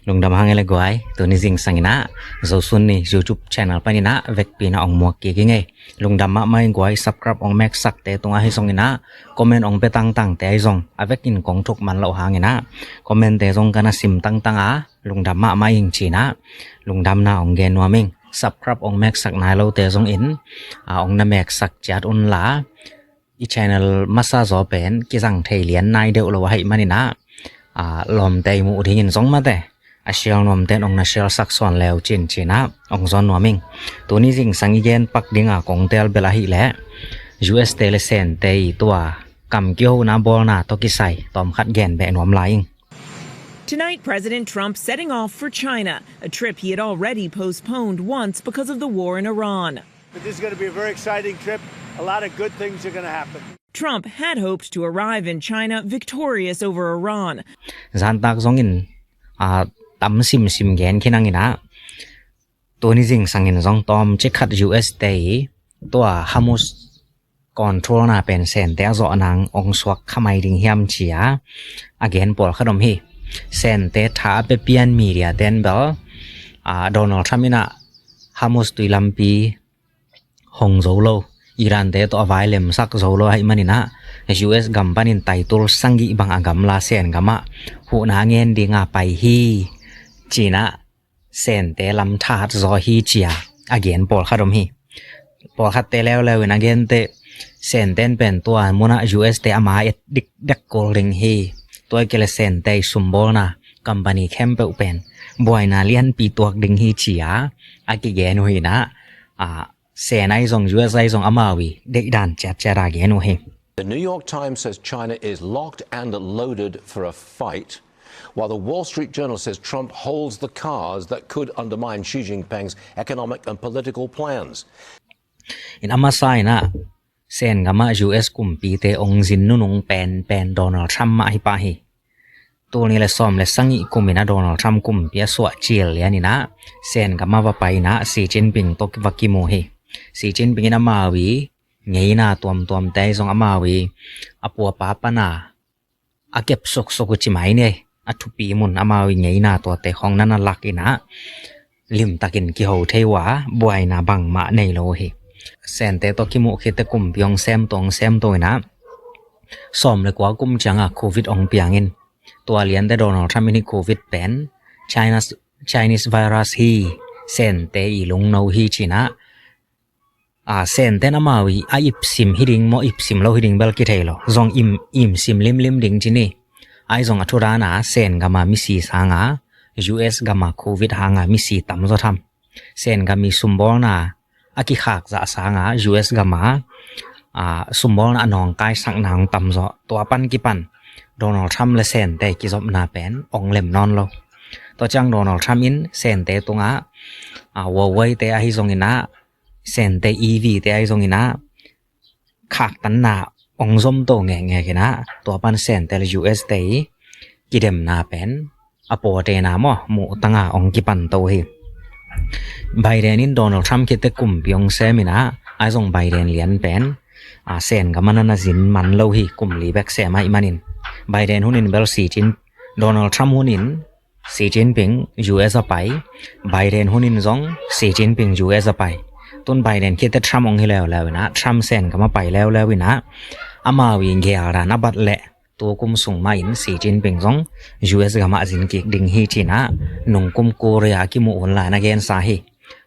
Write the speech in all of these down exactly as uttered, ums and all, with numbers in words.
Lungdam hang ei le guai, tuni zingsang in ah Zosun ni YouTube channel panin ah vekpi in ah ong muak kik ing ei. Lungdam mahmah ing guai, subscribe ong meksakte tungah hi zongin ah, comment ong pia tangtangte ahi zong a vekin kong thuk man loh hangin ah, commente zong ka na sim tangtang a, lungdam mahmah ing ci-in ah lungdamna ong gen nuam ing. Subscribe ong meksak nai lote zongin, a, ong na meksak ciat unla, i channel masa zaw pen kizang thei lian nai deuh lo ahih manin ah, a, lawmte i muh dingin zong mate, a share nuamte in ong na share sak sawn le uh cin ci-in ah ong zawn nuam ing. Tuni zingsang i gen pak ding a kong teel bel ahih leh, U S te le Sente i tua kam kihona bawlna tawh kisai tawmkhat gen beh nuam lai ing. Tonight, President Trump setting off for China, a trip he had already postponed once because of the war in Iran. But this is going to be a very exciting trip. A lot of good things are going to happen. Trump had hoped to arrive in China victorious over Iran. Zantak zongin, a, tam simsim gen khin hangin ah, tuni zingsangin zong tawmcik khat U S te i tua Hormuz controlna pen Sente a zawh nang ong suak khamai ding hiam ci-a a gen pawlkhat om hi. Sente tha a pia pian media ten bel, a, Donald Trump in ah Hormuz tui lampi hong zo lo, Iran te tawh a vai lemsak zo lo ahih manin ah, U S gam panin taitul sagih bang a gamla Sen gamah huhna ngen ding a pai hi ci-in ah Sente lam that zaw hi ci-a a gen pawlkhat om hi. Pawlkhatte leuleu in a gente, Senten pen tua munah U S te a ma et dikdek kul ding hi. Tua kei le Sente i sumbawlna company khempeuh pen buaina lianpi tuak ding hi ci-a a kigen uh hi-in ah, a, Sen ahi zong U S ahi zong amau i deihdan ciatciat a gen uh hi. The New York Times says China is locked and loaded for a fight, while the Wall Street Journal says Trump holds the cards that could undermine Xi Jinping's economic and political plans. In a masa in ah Sen gamah U S kumpite ong zin nunung penpen Donald Trump mah hi pah hi. Tul nih le sawm le sagih kum in ah Donald Trump kumpi a suah cil lian in ah Sen gamah va pai in ah Xi Jinping tawh va kimu hi. Xi Jinping in amau i ngeina tuamtuamte ahi zong amau i a pu a pa pana a kep suksuk uh ci mai ni, a thupi mun amau i ngeina tuate khong na na lak in ah limtakin kiho thei uh a, buaina bangmah nei lo uh hi. Sente tawh kimuh khit teh kumpi ong sem to ong sem to in ah sawm le kua kum ciang a Covid ong piang in, tua lian teh Donald Trump in hih Covid pen China, Chinese virus hi, Sente i lungno hi ci-in ah, a, Senten amau i a ipsim hi ding maw, ipsim lo hi ding bel kithei lo, zong im, imsim limlim ding ci ni. Ahi zong a thu dan a Sen gam a misi sang a U S gam a Covid hang a misi tam zaw tham. Sen gam i sumbawlna a kikhak zah sang a U S gam a, a, sumbawlna a nawngkaisak nang tam zaw. Tua pan kipan Donald Trump le Sente kizopna pen ong lem nawn lo. Tua ciang Donald Trump in Sente tungah, a, Huawei te ahi zong in ah, Sente E V te ahi zong in ah, khaktanna ong zom to ngekngek in ah, tua pan Sente le U S te i kidemna pen a pawtena maw, muh tang a ong kipan to hi. Biden in Donald Trump khit teh kumpi ong sem in ah, ahi zong Biden lian pen, a, Sen gam a na na zin man lo hi, kum li bek sem ahih manin. Biden hun in bel Xi Jin, Donald Trump hun in Xi Jinping U S a pai, Biden hun in zong Xi Jinping U S a pai. Tun Biden khit teh Trump ong hi leuleu in ah, Trump Sen gam a pai leuleu in ah, amau i gel dan a bat leh tu kum sung mah in Xi Jinping zong U S gam ah zin kik ding hi ci-in ah, nung kum Korea a kimuh hun lai na gensa hi.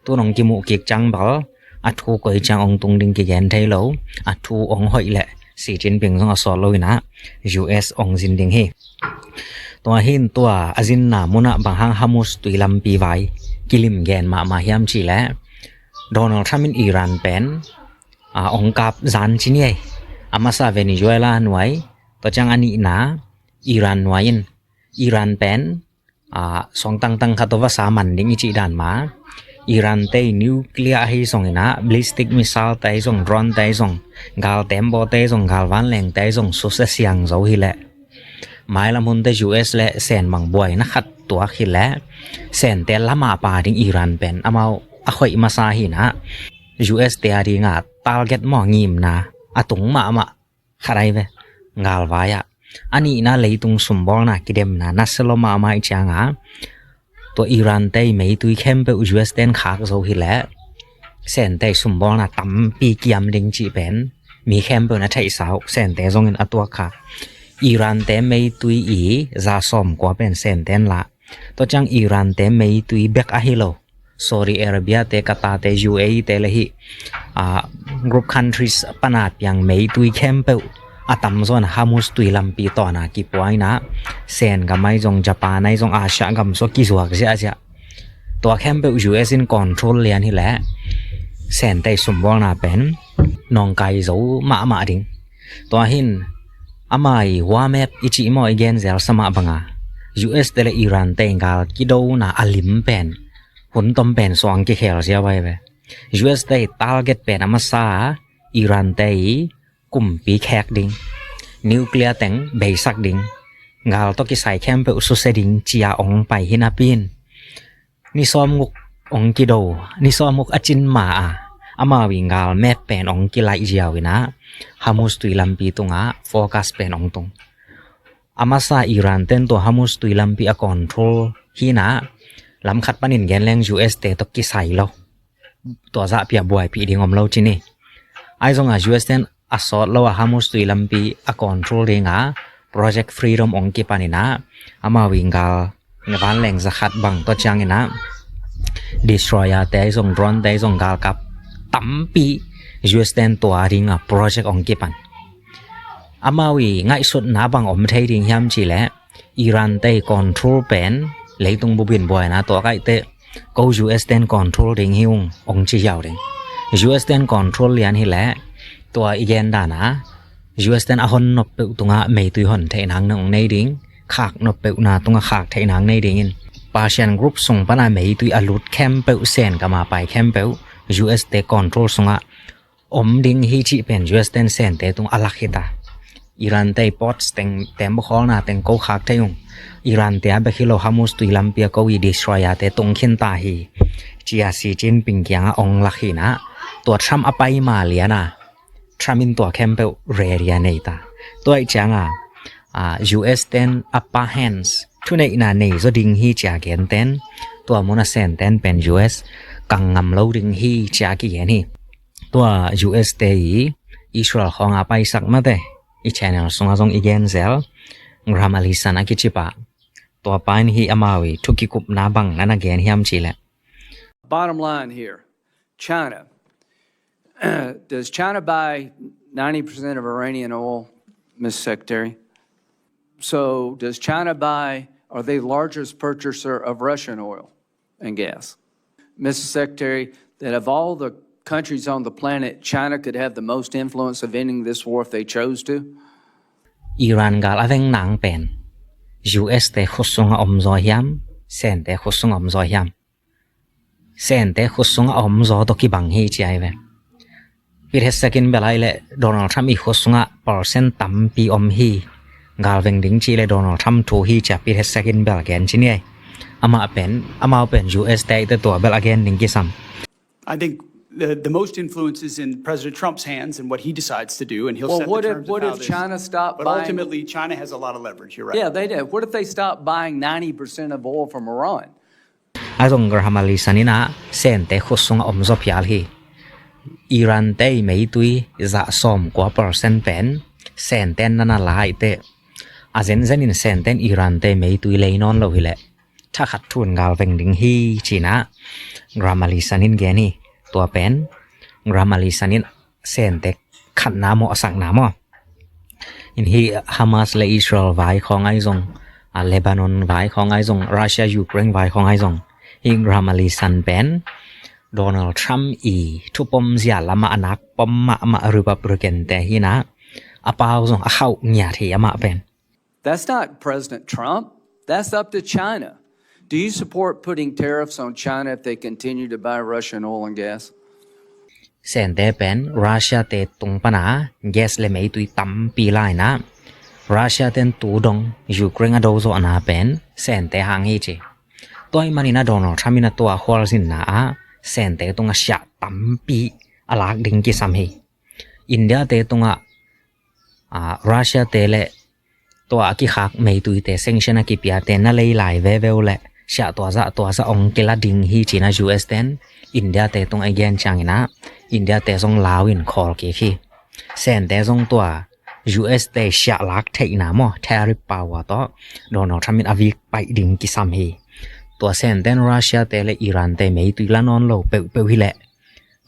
Tun ong kimuh kik ciang bel a thu koi ciang ong tung ding kigen thei lo. A thu ong hoih leh Xi Jinping zong a sawt lo in ah U S ong zin ding hi. Tua hi in tua a zinna mun ah bang hang Hormuz tui lampi vai kilim gen mahmah hiam cih leh, Donald Trump in Iran pen, a, ong kap zan ci ni ei. A masa Venezuela nuai, tua ciang a nihna Iran nuai in, Iran pen, a, suang tangtang khat tawh vasa man ding i cih dan mah, Iran te i nuclear ahi zong in ah, ballistic missile te ahi zong, drone te ahi zong, gal tembaw te ahi zong, gal vanleng te ahi zong, susia siang zo hi leh, mailam hun teh U S le Sen bang buaina khat tuak hi leh, Sente lam a pha ding Iran pen amau a khoih masa hi in ah, U S te a ding a target maw, ngimna a tung mahmah khat ahi ve, galvai ah. A nihna leitung sumbawlna kidemna nasia lua mahmah ahih ciang a, Tua Iran te meitui khempeuh U S ten khak zo hileh Sente sumbawlna tampi kiam ding cih pen mi khempeuh na theihsa uh. Sente zongin a tuak kha. Iran te meitui i za sawmkua pen Senten la. Tua ciang Iran te meitui bek ahi lo, Saudi Arabia te, Qatar te, U A E te le hih a, group countries pana piang meitui khempeuh a tamzaw in Hormuz tui lampi tawna kipua inah, Sen gam ahi zong, Japan ahi zong, Asia gam sua kizuak ziahziah. Tua khempeuh U S in control lian hileh Sente sumbawlna pen nawngkai zo mahmah ding. Tua hin ama i war map i cih maw, i genzel sa mah banga U S te le Iran te gal kidona a lim pen hun tom pen suang kikhel zia vai ve. U S te target pen a masa Iran te i kumpi khek ding, nuclear teng beisak ding, gal tawh kisai khempeuh susia ding cia ong pai hi napi in, ni sawmguk ong kido, ni sawmguk a cin ma a, amau i gal map pen ong kilaih ziau inah Hormuz tui lampi tungah focus pen ong tung. A masa Iran ten tua Hormuz tui lampi a control hi inah, lamkhat panin gen leng U S te tawh kisai lo, tua zahpih a buaipih ding om lo ci ni. Ahi zongah U S ten a sawt lo a Hormuz tui lampi a control dinga Project Freedom ong kipan inah, amau i gal vanleng zakhat bang tua ciang inah destroyer te ahi zong, drone te ahi zong galkap tampi U S ten tua dinga project ong kipan. Amau i ngaihsutna bang om thei ding hiam cih leh Iran te control pen leitung bubin buaina tua kaihte ko U S ten control ding hi ung ong ci hiau ding. U S ten control lian hileh tua i gen dana U S ten a hon nop peuh tungah meitui hon theih nang ong nei ding, khak nop peuhna tungah khak theih nang nei dingin Persian Group sung pana meitui a lut khempeuh, Sen gama pai khempeuh U S te control sungah om ding hi cih pen U S ten Sente tung a lak hi ta. Iran te ports teng, tembaw khawlna teng ko khak thei ung. Iran te a bek hi lo Hormuz tui lampi a ko i destroyer te tung khin ta hi, cia Xi Jinping kiangah ong lak hi inah, tua Trump a pai ma liana Trump in tua khempeuh ready a nei ta. Tua ih cianga a, U S ten upper hands, thuneihna nei zaw ding hi cia gen ten, tua muna Senten pen U S kang ngam lo ding hi cia kigen hi. Tua U S te i Israel khawng a paisak mate, i channel sungah zong i genzel, Graham Allison a kicipa, tua pa in hi amau i thu kikupna bang na na gen hiam cih leh. Bottom line here, China. Does China buy ninety percent of Iranian oil, Mister Secretary? So does China buy, are they the largest purchaser of Russian oil and gas? Mister Secretary, that of all the countries on the planet, China could have the most influence of ending this war if they chose to? Iran gal a veng nang pen U S te khut sungah om zaw hiam, Sente khut sungah om zaw hiam? Sente khut sungah a om zaw tawh kibang hi ci ai ve. Pete Hegseth in bel ai leh Donald Trump i khut sungah percent tampi om hi. Gal veng ding ci leh Donald Trump thu hi cia Pete Hegseth in bel gen ci ni ai. Amah pen, amau pen U S te tua bel a gen ding kisam. I think the, the most influence is in President Trump's hands and what he decides to do, and he'll set the terms of how this. Well, what if, what if China stopped buying? But ultimately, China has a lot of leverage. You're right. Yeah, they do. What if they stop buying ninety percent of oil from Iran? A zong Graham Allison in a Sente khut sungah om zaw phial hi. Iran te meitui zah sawm kua percent pen Senten na na la ahih teh, a zenzen in Senten Iran te meitui lei nawn lo hileh thakhat thun gal veng ding hi ci-in a Graham Allison in gen hi. Tua pen Graham Allison in Sente khatna maw, a sakna maw? In hi Hamas le Israel vai khawng ai zong, a Lebanon vai khawng ai zong, Russia Ukraine vai khawng ai zong, hi Graham Allison pen Donald Trump i thupom zia lamah a nak pom mahmah Republican te hi-in a, a pau zong a khauh ngiat hi amah pen. That's not President Trump. That's up to China. Do you support putting tariffs on China if they continue to buy Russian oil and gas? Sente pen Russia te tung pana gas le meitui tampi la-in a, Russia ten tu dong Ukraine a do zawhna pen Sente hang hi ci. Tua ahih manin a Donald Trump in a tua khualzinna ah Sente tungah siah tampi a lak ding kisam hi. India te tungah, a, Russia te le tua a kikhak meitui te sanction a kipia te na lei lai veve uh leh siah tua zah tua zah ong kila ding hi cina U S ten India te tung a i gen ciangina India te zong lau in khawl kik hi. Sente zong tua U S te siah lak theihna maw tariff power tawh Donald Trump in a vik paih ding kisam hi. Tua senten Russia te le Iran te meitui la nawn lo peuhpeuh hi leh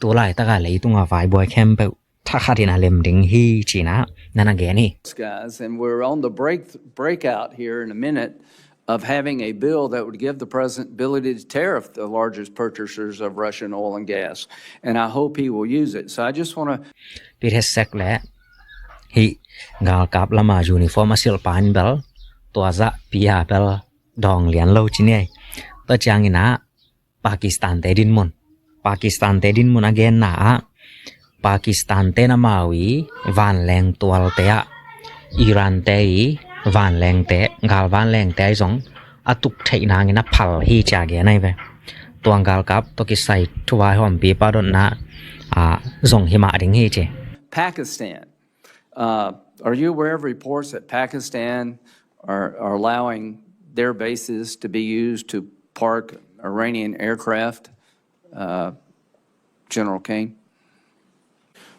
tu laitaka leitunga vaibuai khempeuh thakhatin a lem ding hi cina nana gen hi. Guys, and we're on the break breakout here in a minute of having a bill that would give the president ability to tariff the largest purchasers of Russian oil and gas. And I hope he will use it. So I just want to Pete Hegseth le hi galkap lama uniform a silh pa in bel tua zah pia bel dawng lian lo ci ni ei. Tua ciangina Pakistan te dinmun Pakistan te dinmun a genna ah Pakistan te na mau i vanleng tualte ah Iran te i vanlengte galvanlengte ai zong a tuk theih nangin a phal hi cia gen ai ve. Tuang galkap tawh kisai thuvai hawmpi padotna zong hi mah ding hi ci. Pakistan. Uh, are you aware of reports that Pakistan are, are allowing their bases to be used to park Iranian aircraft? Uh, General Kane?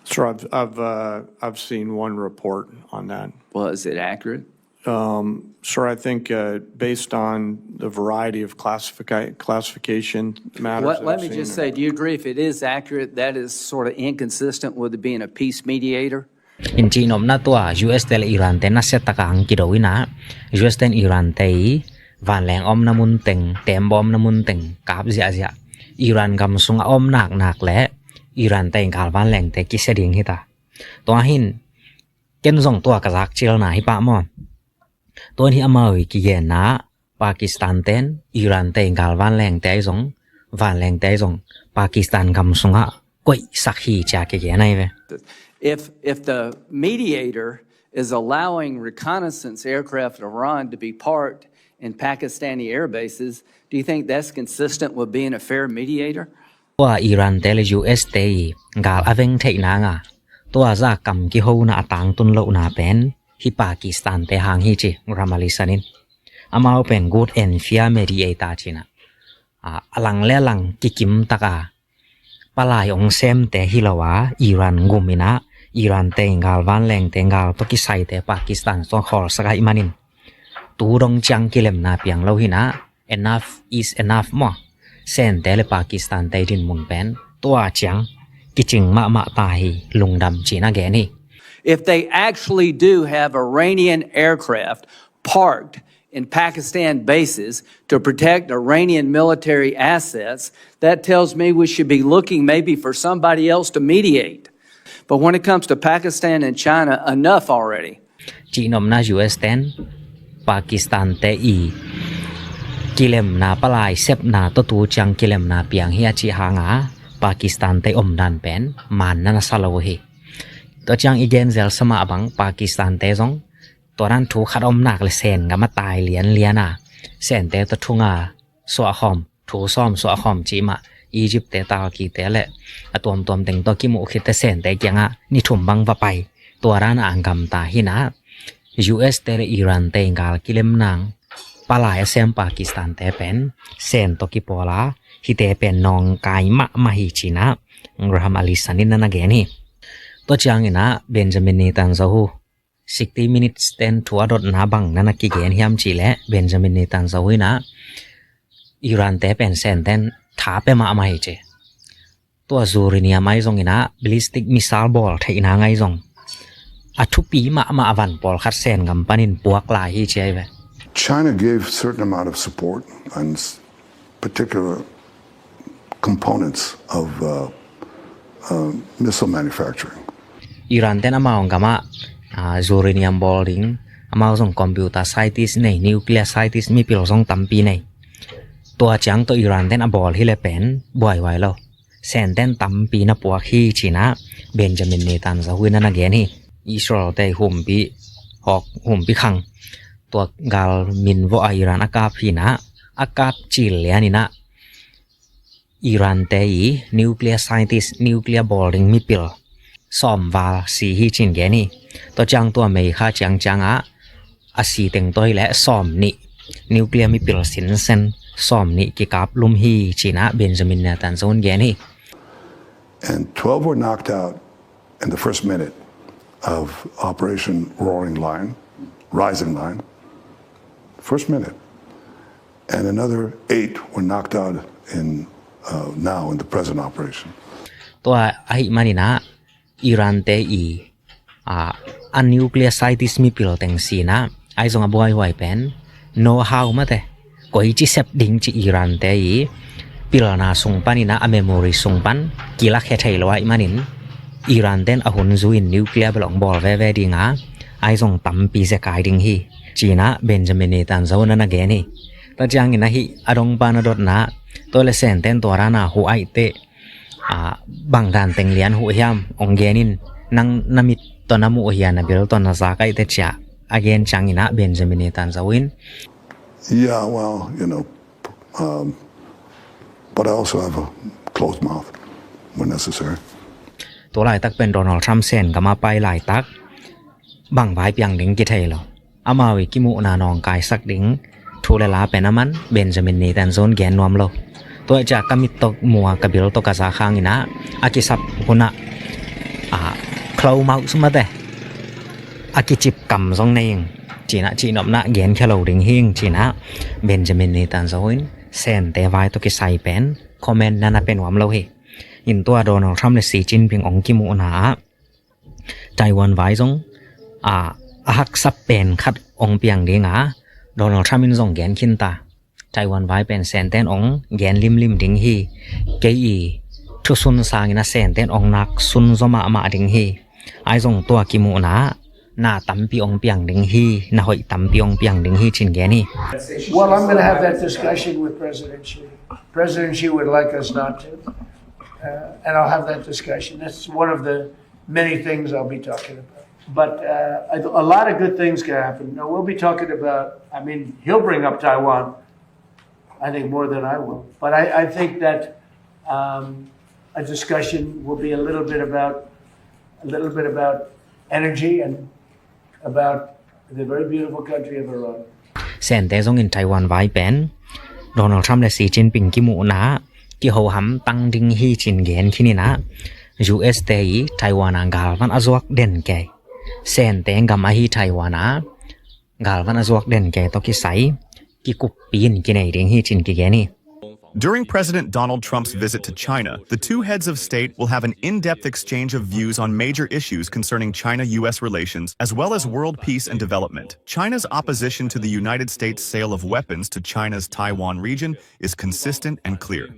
Sir, I've, I've, uh, I've seen one report on that. Well, is it accurate? Um, sir, I think uh, based on the variety of classifica- classification matters. Let, let me just say, do you agree if it is accurate, that is sort of inconsistent with being a peace mediator? In cihnopna tua U S te le Iran te nasia taka ang kido ina U S ten Iran te i vanleng omna munteng tembaw omna munteng kap ziahziah Iran gam sunga om naknak le Iran te i galvanleng te kisia ding hita. Tua hin ken zong tua ka zak cilna hi pah maw? Tuan hi amau i kigenna Pakistan ten Iran te i galvanleng te ai zong vanleng te ai zong Pakistan gam sunga koihsak hi cia kigen ai ve. If, if the mediator is allowing reconnaissance aircraft of Iran to be parked in Pakistani air bases, do you think that's consistent with being a fair mediator? Tua Iran te le U S te i gal a veng theih nanga tua za kam kihona a tangtun lohna pen hi Pakistan te hang hi ci Ramali Sanin. Amau pen good and fair mediator cina a lang le lang kikim taka palai ong semte hi lo a Iran gum ina Iran te gal vanleng te gal to kisai te Pakistan to khol sagai manin tu dong ciang kilemna piang lo hina enough is enough maw? Sente le Pakistan te dinmun pen tua ciang kicing mahmah ta hi lungdam cina gen hi. If they actually do have Iranian aircraft parked in Pakistan bases to protect Iranian military assets, that tells me we should be looking maybe for somebody else to mediate. But when it comes to Pakistan and China, enough already. Cihnopna U S ten Pakistan te i kilemna palai sepna to tu ciang kilemna piang hi a cih hanga Pakistan te omdan pen man nana sa lo hi. Tua ciang i gen zel sama bang Pakistan te zong tua dan thu khat omnak le Sen gam a tai lianliana Sente tua thunga suahkhawm thu sawm suahkhawm cih mah Egypt te Turkey te le a tuamtuam teng tua kimuh khitte Sente kiangah ni thum bang va pai tua dana a gamta hina U S te le Iran te gal kilemnang palai a sem Pakistan te pen Sen tua kipawla hite pen nawngkai mahmah hi cina Raham Ali Sanin nana gen hi. Tua ciangina Benjamin Netanyahu sixty minutes ten thu a dotna bang nana kigen hiam cih leh Benjamin Netanyahu ina Iran te pen Senten tha pe mahmah hi ci. Tua uranium ai zong ina ballistic missile bawl theihna ngai zong a thupi mahmah a van pawlkhat Sen gam panin puak lai hi ci ai ve. China gave certain amount of support and particular components of uh, uh, missile manufacturing. Iran ten amau gamah uh, uranium bawl ding amau zong computer scientist nei nuclear scientist mipil zong tampi nei. Tua ciang to Iran ten a bawl hi le pen buaihuai lo. Senten tampi na puak hi cina Benjamin Netanyahu nana gen hi. Israel te humpi hawk humpi khang tua gal min vawh a Iran a kap hina a kap cil lianina Iran te i nuclear scientist nuclear bawl ding mipil sawm val si hi cin gen hi. Tua ciang tua mei kha ciangciang ah a si teng toi le sawm nih nuclear mipil sinsen sawm nih kikap lum hi, ci-in ah Benjamin Netanyahu in gen hi. And twelve were knocked out in the first minute of Operation Roaring Lion, Rising Lion. First minute. And another eight were knocked out in, uh, now in the present operation. Tua ahih manin ah Iran te i, a, a nuclear scientist mipil teng sin ah, ahi zong a buaihuai pen know-how mate, koici sep ding ci Iran te i pilna sung panin ah, a memory sung pan kilakhia thei lo ahih manin, Iran ten a hun zui-in nuclear bel hong bawl veve ding a, ahi zong tampi zekai ding hi, ci-in ah Benjamin Netanyahu in ah na gen hi. Tua ciangin ahi a dongpa na dotna, tua leh Sen ten tua dan a huh ahih teh, a, bang dan teng lian huh hiam, hong gen in, nang na mit tawh na muh hi a, na bil tawh na zak ahih teh, ci-a a gen ciangin ah Benjamin Netanyahu in, yeah, well, you know, um, but I also have a closed mouth when necessary. Tua laitak pen Donald Trump Sen gam a pai laitak bang vai piang ding kithei lo. Amau i kimuhna nawngkaisak ding thu le la pen a man Benjamin Netanyahu in gen nuam lo. Tua ahih ciang ka mit tawh mu a, ka bil tawh ka zak hangin ah, a kisap hun ah, a, close mouth mate, a kicip kam zong nei ing, ci-in ah cihnopna genkhia lo ding hi ing, ci-in ah Benjamin Netanyahu in Sen te vai tawh kisai pen comment na na pia nuam lo hi. In tua Donald Trump le Xi Jinping hong kimuhna ah Taiwan vai zong, a, a haksa pen khat hong piang ding a, Donald Trump in zong gen khin ta. Taiwan vai pen Sen ten hong gen limlim ding hi. Kei i thusun sangin ah Sen ten hong nak sunzaw mahmah ding hi. Ahi zong tua kimuhna ah na tampi hong piang ding hi, na hoih tampi hong piang ding hi, ci-in gen hi. Well, I'm gonna have that discussion with President Xi. President Xi would like us not to. Uh, and I'll have that discussion. That's one of the many things I'll be talking about. But, uh, a, a lot of good things can happen. Now, we'll be talking about, I mean, he'll bring up Taiwan, I think, more than I will. But I, I think that, um, a discussion will be a little bit about, a little bit about energy and about the very beautiful country of Iran. Sen te zongin Taiwan vai pen Donald Trump le Xi Jinping kimuhna ah kiho hamtang ding hi, ci-in gen khin in ah, U S te i Taiwan a galvan a zuak den kei, Sen te gam ahi Taiwan a galvan a zuak den kei tawh kisai kikuppi in kinei ding hi, ci-in kigen hi. During President Donald Trump's visit to China, the two heads of state will have an in-depth exchange of views on major issues concerning China-U S relations, as well as world peace and development. China's opposition to the United States' sale of weapons to China's Taiwan region is consistent and clear.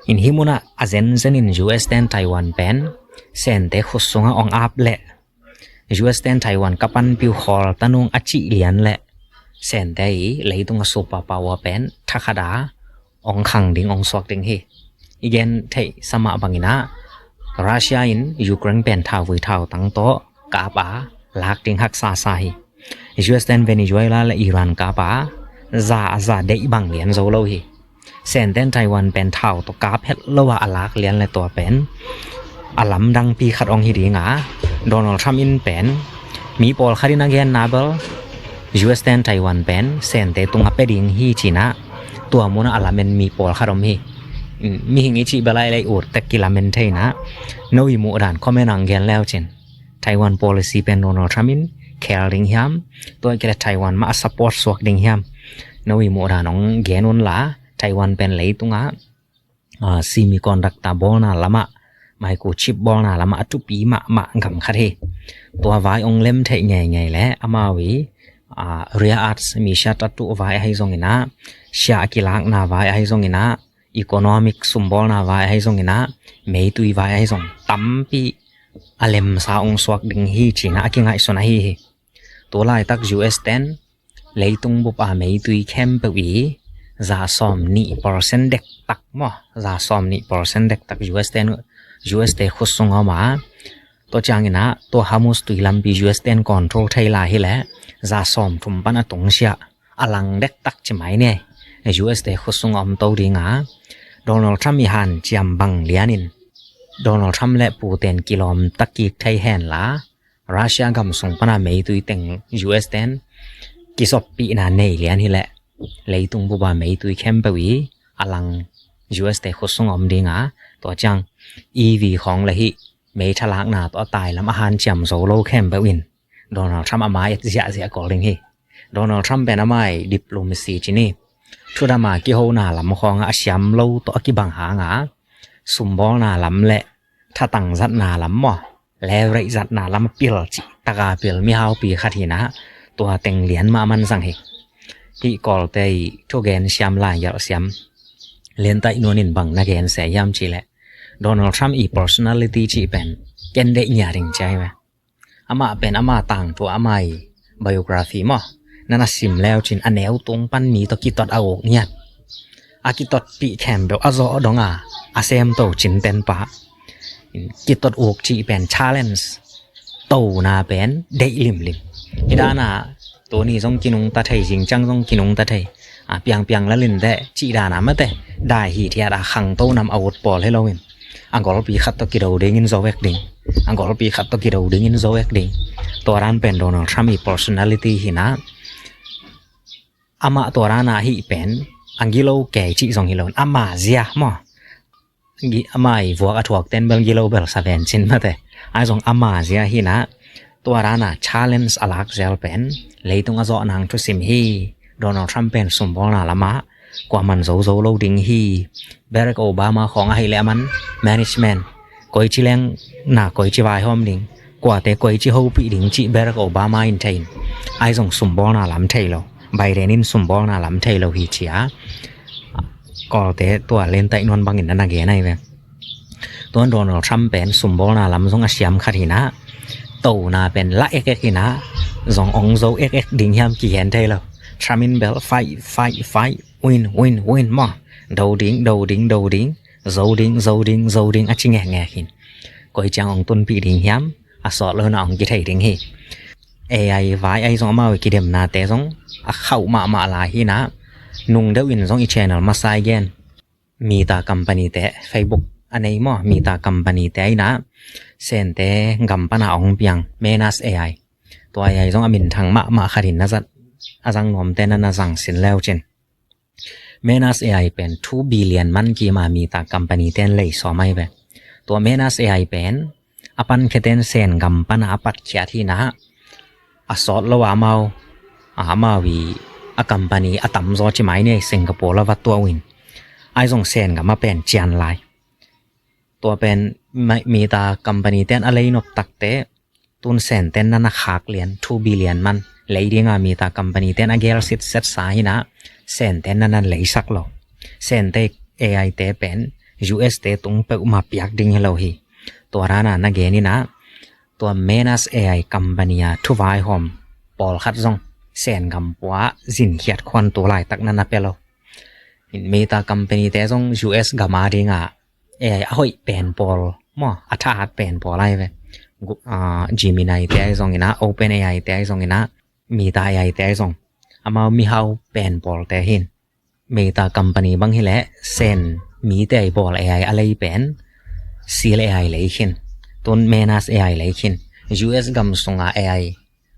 In hih munah a zenzenin U S ten Taiwan pen Sen te khut sungah hong ap leh, U S ten Taiwan ka panpih uh khawl ta nung a cih lian leh, Sen te i leitung a superpower pen thakhat a hong khang ding, hong suak ding hi. I gen theihsa mah bangin ah, Russia in Ukraine pen thauvui thautang tawh kap a lak ding haksa sa hi. U S ten Venezuela le Iran kap a za a za deih bang lian zo lo hi. Sen ten Taiwan pen thau tawh kap het lo a a lak lian le tua pen a lamdangpi khat hong hi ding a, Donald Trump in pen mi pawlkhat in a genna bel U S ten Taiwan pen Sen te tungah pia ding hi ci-in ah, tua munah a lamen mi pawlkhat om hi. Mihing i cih bel a i lei ut tek kilamen thei in ah, no i muh dan comment ah hong gen le uh cin. Taiwan policy pen Donald Trump in khel ding hiam, tua ahih kei leh Taiwan mah a support suak ding hiam, no i muh dan hong gen un la. Taiwan pen leitungah, ah, semiconductor bawlna lamah, microchip bawlna lamah a thupi mahmah gam khat hi. Tua vai hong lem theih ngeingei leh amau i, ah, rare earths, mi sia tattoo vai ahi zongin ah, sia a kilakna vai ahi zongin ah, economic sumbawlna vai ahi zongin ah, meitui vai ahi zong tampi a lemsa hong suak ding hi ci-in ah a kingaihsun ahi hi. Tu laitak U S ten leitung bup a meitui khempeuh i za sawm nih percent dektak maw, za sawm nih percent dektak U S ten, U S te khut sung a om a, tua ciangin ah tua Hormuz tui lampi U S ten control thei lai hi leh za sawm thum pan a tungsiah a lang dektak ci mai ni. U S te khut sung a om to ding a, Donald Trump i hanciam bang lianin Donald Trump le Putin kilawm ta kik thei hen la, Russia gam sung pan a meitui teng U S ten kizoppihna nei lian hi leh, leitung bup a meitui khempeuh i a lang U S te khut sung a om ding a, tua ciang E V khawng le hih meitha lakna tawh a tai lam a hanciam zo lo khempeuh in Donald Trump a mai et ziahziah kul ding hi. Donald Trump pen a mai diplomacy ci ni, thudam a kihona lam khawng a siam lo tawh a kibang hang a, sumbawlna lam le thatang zatna lam maw, leverage zatna lam a pil cih tak a pil mihaupi khat hi na, tua teng lian mah a man zang hi. Hih Kawlte i thugen siam, laigelh siam Lian Taih Nuan in bang na gen se hiam cih leh, Donald Trump i personality cih pen ken deih nia ding ci a hi ve. Amah pen ama tangthu, ama i biography maw, na na sim leu cin a neu tung pan mi tawh kitot a uk ngiat, a kitotpih khempeuh a zawh dong a, a semto cinten pa. Kitot uk cih pen challenge, tona pen deih limlim. Hih dan a tuni zong kinungta thei, zingciang zong kinungta thei, a piangpiang lalin teh cih dan a mate, dai hithiat a khangto nam a ut pawl hi loin, a golpi khat tawh kido dingin zo ek ding, a golpi khat tawh kido dingin zo ek ding. Tua dan pen Donald Trump i personality hi na, amah tua dan a hih pen a gilo kei cih zong hi loin, ama zia maw, ama i vuak a thuak ten bel gilo bel sa ven cin mate. Ai zong ama zia hi na, tua dan a challenge a lak zel pen leitung a zawh nang thusim hi. Donald Trump pen sumbawlna lam a kuaman zo zo lo ding hi. Barack Obama khawng ahih leh a man management, koici leng na koici vaihawm ding, kuate koici hopih ding cih Barack Obama in thei in, ai zong sumbawlna lam thei lo, Biden in sumbawlna lam thei lo hi ci a, Kawlte tua Lian Taih Nuan bangin na na gen ahi ve. Tuan Donald Trump pen sumbawlna lam zong a siam khat hi na, tona pen la ekek hi na, zong ong zo ekek ding hiam kihen thei lo. Trump in bel fight, fight, fight, win, win, win maw, do ding, do ding, do ding, zo ding, zo ding, zo ding a ci ngekngek hin, koi ciang ong tunpih ding hiam, a sawt lo na ong kithei ding hi. A I vai ai zong amau i kidemnate zong a khauh mahmah lai hi na, nung deuh in zong i channel masa i gen, Meta company te, Facebook a nei maw, Meta company te ai na, Sente gam pan a ong piang Manus A I. Tua A I zong a minthang mahmah khat in na zat, a zang nuamte na na zang sin leu cin. Manus A I pen two billion man kima Meta company ten lei sawm ai ve. Tua Manus A I pen a pankheten Sen gam pana a patkhiat hi na, a sawt lo a amau, a amau i a company a tamzaw ci mai ni, Singapore la va tuah uh in, ai zong Sen gam a pen cian lai. Tua pen Meta company ten a lei nop takte tun Senten na na khak lian, two billion man lei dinga Meta company ten a gel sitset sa hi na, Senten na na leisak lo. Sente A I te pen U S te tung peuhmah piak ding hi lo hi. Tua dana na gen hi na, tua Manus A I company a thuvaihawm pawlkhat zong Sen gam pua zinkhiat khuan tu laitak na na pia lo. Meta company te zong U S gam a dinga A I a hoih pen pawl maw, a thahat pen pawl ai ve. Gemini te ai zong ina, Open A I te ai zong ina, Meta A I te ai zong, amau mihau pen pawl te hin. Meta company bang hileh Sen mite ai bawl A I a lei pen Sil A I lei khin, tun Manus A I lei khin. U S gam sunga A I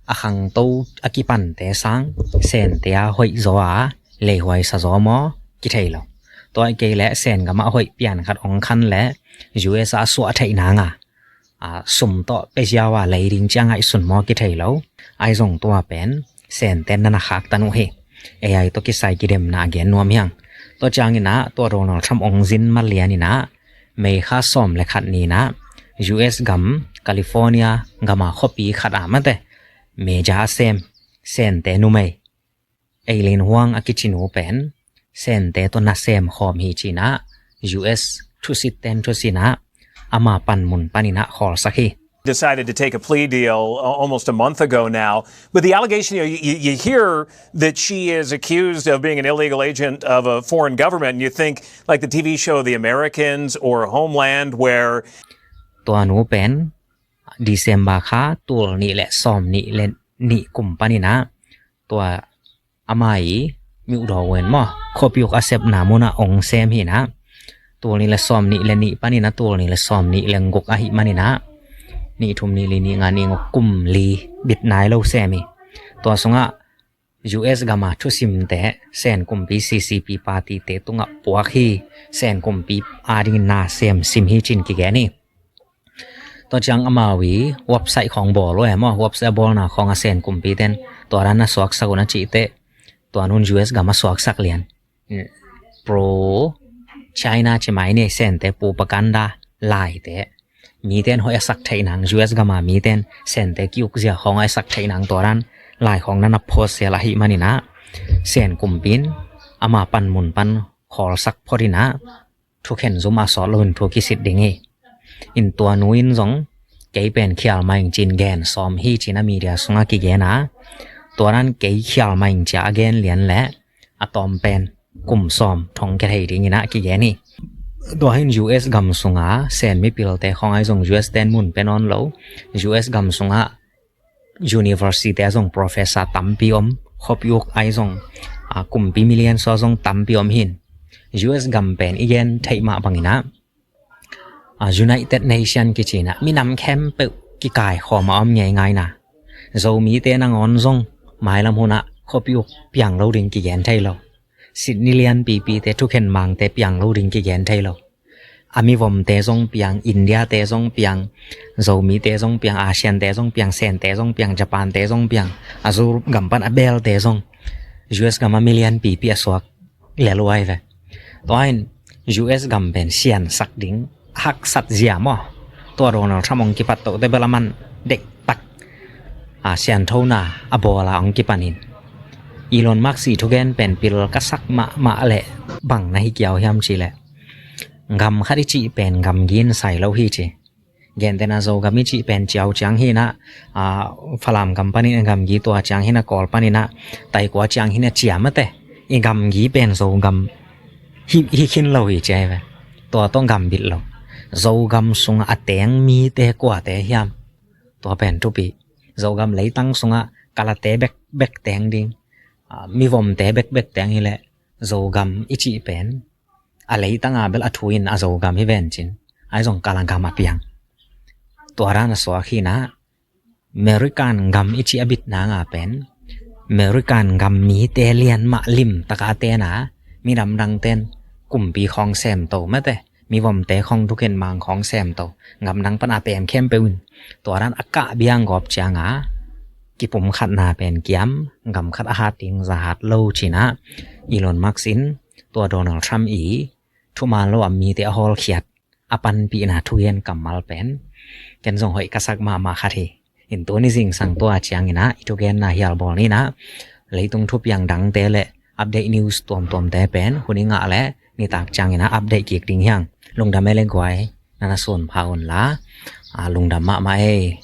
a khangto a kipante sang Sente a hoih zaw a leihuai sa zaw maw, kithei lo. Tua i kei leh Sen gam a hoih pian khat ong khan leh U S a suah theih nanga, a, sum tawh pia ziau a lei ding ciang ngaihsun maw, kithei lo. Ai zong tua pen Senten na na khaktan uh hi. A I tawh kisai kidemna a gen nuam hiang. Tua ciang ina, tua Donald Trump ong zin malian ina, May kha sawm le khat ni ina, U S gam California gama khuapi khat a mate, meja a sem Sente numei Eileen Huang a kici nu pen Sente tawh nasem khawm hi ci ina, U S thusit ten thusit ina, ama panmun pan ina khawlsak hi. Decided to take a plea deal, uh, almost a month ago now. But the allegation, you know, you, you hear that she is accused of being an illegal agent of a foreign government, and you think, like, the T V show The Americans or Homeland, where... Tua nu pen December kha tul nih le sawm nih le nih kum pan ina, tua ama i miudaw wen maw, khuapi uk a sepna muna ong sem hi na. Tul nih le sawm nih le nih pan ina, tul nih le sawm nih le guk ahi man ina, nih thum nih li nih nga nih guk, kum li bit nai lo sem hi. Tua sungah U S gama thusimte Sen kumpi C C P party te tungah puak hi, Sen kumpi adingin na sem sim hi cin kigen hi. Tua ciang amau i website khawng bawl uh e maw, website bawlna khawng a Sen kumpi ten tua dan na suaksak uh na cihte, tua nun U S gam a suaksak lian pro China ci mai ni, Sente propaganda laite, miten hoih a sak theih nang, U S gama miten Sente kiuk zia khawng a sak theih nang tua dan lai khawng na na post zel ahih maninah Sen kumpin ama panmun pan khawlsak phot inah thukhen zum a sawt loin thu kisit ding hi. In tua nu in zong kei pen khial maing cin gen sawm hi cin a media sungah kigen a, tua dan kei khial maing cia a gen lian leh a tawm pen kum sawm thong kia thei dinginah kigen hi. Tua hin U S gam sunga Sen mipilte khawng ai zong U S ten mun pe nawn lo. U S gam sungah university te a zong professor tampi om, khuapiuk ai zong a kumpi million sua zong tampi om hin. U S gam pen i gen theih mah banginah a United Nation kicinah minam khempeuh kikai khawm a om ngeingaina. Zomite nangawn zong mailam hunah khuapiuk piang lo ding kigen thei lo. Sitni lianpipite thukhen mangte piang lo ding kigen thei lo. A mivomte zong piang, Indiate zong piang, Zomite zong piang, Asiante zong piang, Sente zong piang, Japante zong piang, a Europe gam pan a belte zong U S gam a million pipi a suak leluai ve. Tua in U S gam pen siansak ding haksat zia maw? Tua Donald Trump hong kipat tohte bel a man dektak a sianthona a bawla hong kipanin Elon Musk i thugen pen pil ka sak mahmah leh bang na hi kiau hiam cih leh, gam khat i cih pen gamgi in sai lo hi ci. Gentehna Zogam i cih pen ciau ciang hinah a Falam gam panin a gamgi, tua ciang hinah Kawl paninah taikua ciang hinah ciamate i gamgi pen Zogam hi, hi khin lo hi ci ai ve. Tua tawh gam bit lo. Zogam sungah a teng mite kuate hiam? Tua pen thupi. Zogam leitang sungah Kalate bekbek teng ding, a, mivomte bekbek teng hileh Zogam i cih pen a leitanga bel a thu in a Zogam hi vencin, ai zong Kala gam a piang. Tua dan a suak hinah American gam i cih a bit nanga pen American gam mite lian mah limtaka tena, midam dangten kumpi khawng semto mate, mivomte khawng thukhen mang khawng semto, gam dang pana pem khempeuh in tua dan a kah biang gawp cianga kipumkhatna pen kiam, gam khat a hat ding za hat lo cinah Elon Musk in tua Donald Trump i thuman lo a mite a hawlkhiat a panpihna thugen kammal pen ken zong hoih ka sak mahmah khat hi. In tuni zingsang tua cianginah i thugenna hial bawl ninah leitung thupiang dangte le update news tuamtuamte pen hun i ngah le nitak cianginah update kik ding hiang. Lungdam e le guai, nana sunpha unla, a, lungdam mahmah e.